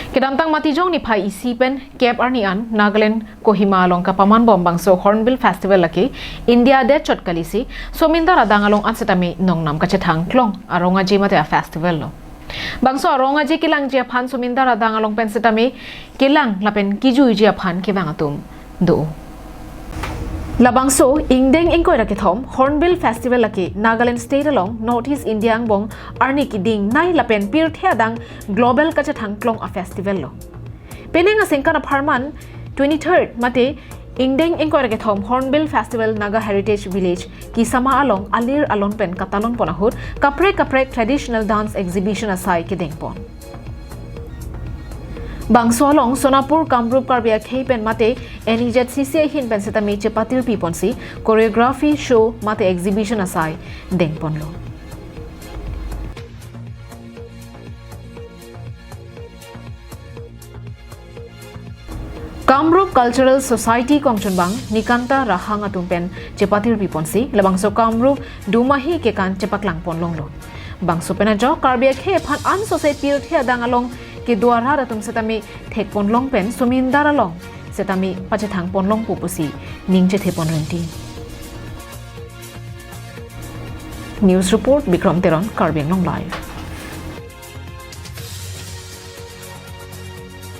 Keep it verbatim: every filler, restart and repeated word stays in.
Kedamtang Matijong niphai isi pen kep arni an Nagaland Kohima along kapaman bom bangso Hornbill Festival lake India det chot kalisi, Somindar adang along an setame nongnam kachethang klong arong aje mate a festival lo. Bangso arong aje kelangji aphan Somindar adang along pen setame kelang lapen kijuiji aphan kevang atum do. Labangso ingdeng ingkoi ra kethom Hornbill Festival lake Nagaland State along North East India angbong arni keding nei lapen pirthe adang global kachethang klong a festival lo. Penang asengkan apharman twenty-third mate ingdeng ingkoi ra kethom Hornbill Festival Naga Heritage Village Kisama along alir alon pen katalon pon ahut kaprek kaprek traditional dance exhibition asai kedeng pon. Bangso along Sonapur Kamrup Karbi akhei pen mate N E Z C C ahin pen setame chepatir pi ponsi choreography show mate exhibition asai deng ponlo. Kamrup Cultural Society kongchunbang Nikanta Rahang atum pen chepatir pi ponsi labangso Kamrup Dumahi kekan chepaklang pon longlo. Bangso pen ajok Karbi akhei aphan ansose pirthe adang along kedo arat atum setame thek pon long pen Somindar along setame pachethang pon longpo pusi ning chethe pon rinti. News report, Bikram Teron, Karbi Anglong Live.